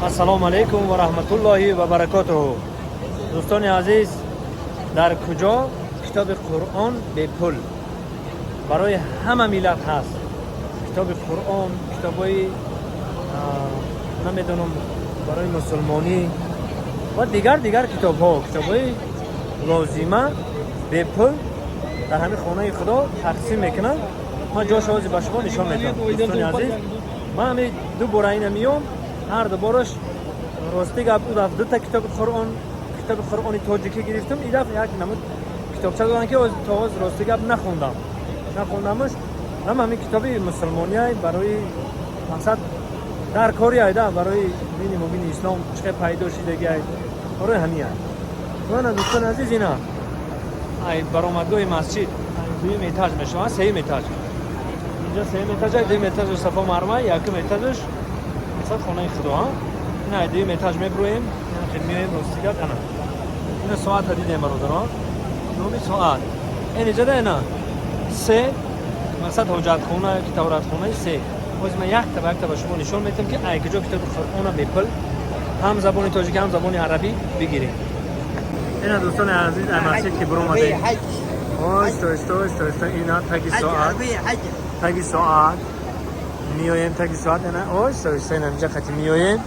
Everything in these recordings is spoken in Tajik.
Ассалому алайкум ва раҳматуллоҳи ва баракотуҳу. Дӯстони азиз, дар куҷо китоби Қуръон бепул барои ҳама миллат ҳаст? Китоби Қуръон, китобҳои намедонам, барои мусулмонӣ ва дигар китобҳо, китобҳои лозима бепул дар ҳамин хонаи Худо тақсим мекунанд. Ман ҷош ҳозир ба шумо нишон медиҳам. Дӯстони азиз, ман ҳамин ду бора ина миём, ҳар ду бораш, рости гап, ӯ дафъ дута китоби Қуръон, китоби Қуръони тоҷикӣ гирифтам, ин дафъ як намуд китобча доданд, ки то ҳоз, рости гап, нахондамаш. Ҳам ҳамин китоби мусулмониай, барои мақсад дар кори айда, барои дини мубини ислом чӣ хел пайдо шидагиай, барои ҳамин ай. Мана, дӯстони азиз, ина ай баромадгоҳи масҷид, дуюм этаж мешавад, сеюм этаж. Инҷа сеюм этаж, дуюм этажаш Сафо Марва, якум этажаш мақсад хонаи Худо. Ина ай дуюм этаж меброем, меоем. Рости гап, ана ина соата дидем, бародарон, номи соат ин иҷода. Ина се мақсад ҳоҷатхона ки тавратхонаи се. Ҳозир ман якта ба якта ба шумо нишон медиҳам, ки ай куҷо китоби Қуръона бепул ҳам забони тоҷикӣ, ҳам забони арабӣ бигирем. Ина, дӯстони азиз, ай масҷид ки биромадем, оҳиста оҳиста оҳиста оҳиста, ина таги соат, таги соат меоем, таги соат, ина оҳиста оҳиста, ина инҷа қати меоем.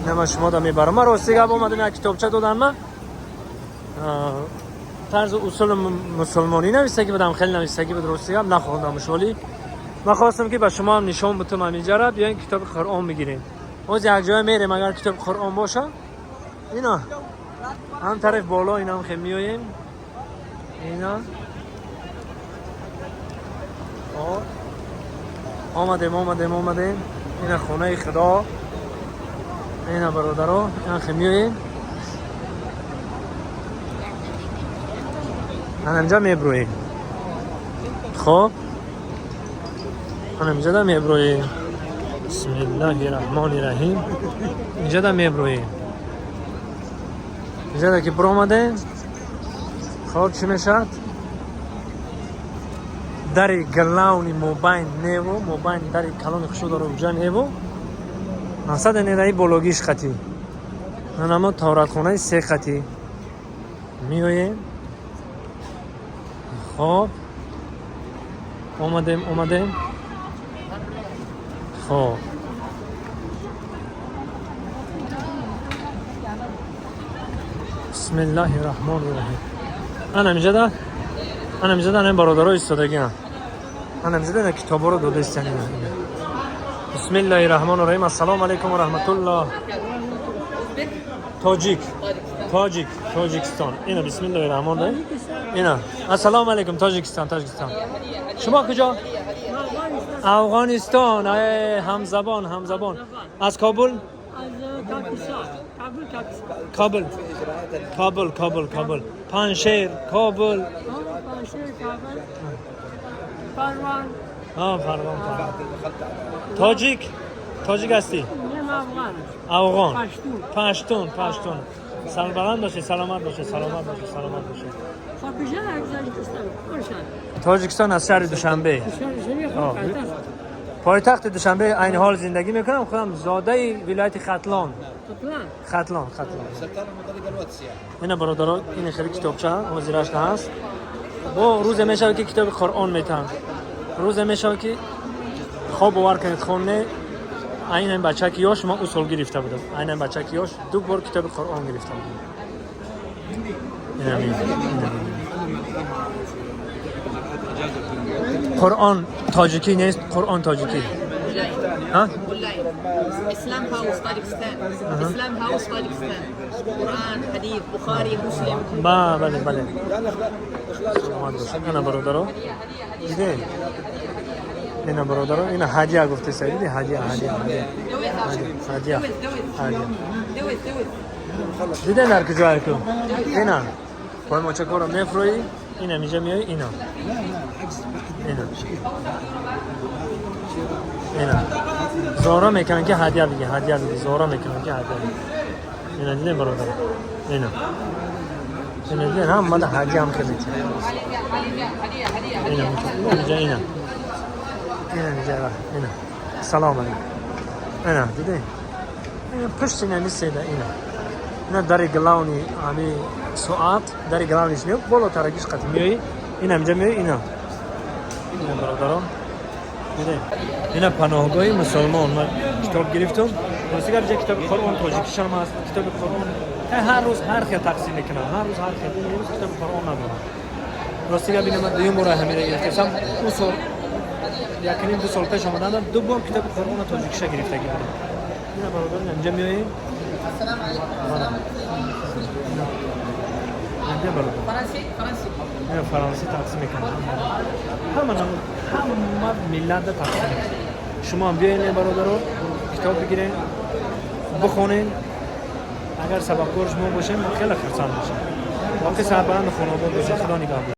Ина ман шумо да мебарам. Ман, рости гап, омадам, як китобча додам, ма тарзу усули мусулмонӣ нависагӣ будам, хеле нависагӣ буд, рости гап, нахондамш, вале ман хостам, ки ба шумо ҳам нишон бутам. Ҳаминҷара биёин, китоби Қуръон бигирем. Ҳоз якҷоя мерем, агар китоби Қуръон боша. Ина ҳам тараф боло, инам хе меоем, ина омадем, омадем, омадем. Ина хонаи Худо, ина, бародаро, ина хе меоем, анамҷа меброем. Хоб, анамҷада меброем. Бисмиллаҳи раҳмони раҳим. Инҷада меброем. Инҷада ки биромадем, хоб, чӣ мешавад? Дари главный мобайн неву, мобайн дари калони хушудоро уҷа неву, мақсад недаи бологиш қатӣ нанамо торатхонаи се қатӣ меоем. Хоб, омадем, омадем. Хоб, бисмиллаҳи раҳмони раҳим. Анамиҷада, анамиҷада ана бародаро истодагиам, анамиҷада ина китобҳоро дода истан. Ина, бисмиллаҳи раҳмони раҳим. Ассалому алайкум ва раҳматуллоҳ. Тоҷик, тоҷик, Тоҷикистон. Ина, бисмиллаҳи раҳмони раҳим. Ина, ассалому алайкум. Тоҷикистон, Тоҷикистон. Шумо куҷо? Афғонистон. Ҳамзабон, ҳамзабон. Аз Кобул? Кобул, Кобул, Кобул, Кобул, Паншер, Кобул. Фарвон, Фарвон. Тоҷик, тоҷик ҳастӣ? Афғон, паштун, паштун. Сарбаланд бошед, саломат бошед, саломат бошед, саломат бошед. Тоҷикистон, аз шаҳри Душанбе, пойтахти Душанбе айни ҳол зиндагӣ мекунам. Худам зодаи вилояти Хатлон, Хатлон, Хатлон. Ина, бародаро, ин хеле китобча ҳозираш ҳаст. Бо рӯзе мешавад, ки китоби Қуръон метаҳанд, рӯзе мешавад, ки хоб, бовар кунед, хоне. Айнан бачаки ёш ман усол гирифта будам, айнан бачаки ёш ду бор китоби Қуръон гирифта будам. Инамин. Қуръон тоҷикӣ нест, Қуръон тоҷикӣ. Islam House Tajikistan. Islam House Tajikistan. Quran, Hadith, Bukhari, Muslim. Бале, бале. Ана, бародаро, дидем. Ина, бародаро, ина ҳадя гуфтеса, диди, ҳадя, ҳадя, ҳадя, ҳадя, ҳадя. Дидем, дар куҷо ку? Ина поймочакҳоро мефурӯӣ, ина миҷа меоӣ, ина, ина, ина зора мекунанд, ки ҳадя биги, ҳадя биги, зора мекунанд, ки ҳадя биги. Ина дидем, бародаро, ина, ина дидем, ҳамада ҳадя ҳам ки метиҳад. Ина ина ина ина ина ина. Салом алейкум. Ина дидем. Ина пушти нами седа, ина. Ина дари главный ами соат, дари главный ш не, боло тарагиш қати меои. Ина инҷа меои, ина. Ина, бародарон. Дидем. Ина паноҳгоҳи мусулмон. Ман китоб гирифтум. Рости гап, китоби Қуръон тоҷикишам ҳаст, китоби Қуръон ҳар рӯз ҳар хел тақсим мекунам, ҳар рӯз ҳар хел. Имрӯз китоби Қуръон надорам. Рости гап, ина ман дуюм бора ҳамира гирифтам. Ӯ сол, якним ду сол пеш омаданам, ду бор китоби Қуръона тоҷикиша гирифтагӣ будам. Ина, бародарон, инҷа меоем. Инҷа, бародар. فرنسي فرنسي. Ина фаронсӣ тақсим мекунам. Ҳама намуд, ҳама миллата тақсим мекунам. Шумо ҳам биёен, бародаро, китоб бигирен, бихонен. Агар сабабгор шумо бошем, мо хеле хурсанд мешем. Боқӣ сарбаланду хонобод бошед. Худо нигаҳбон.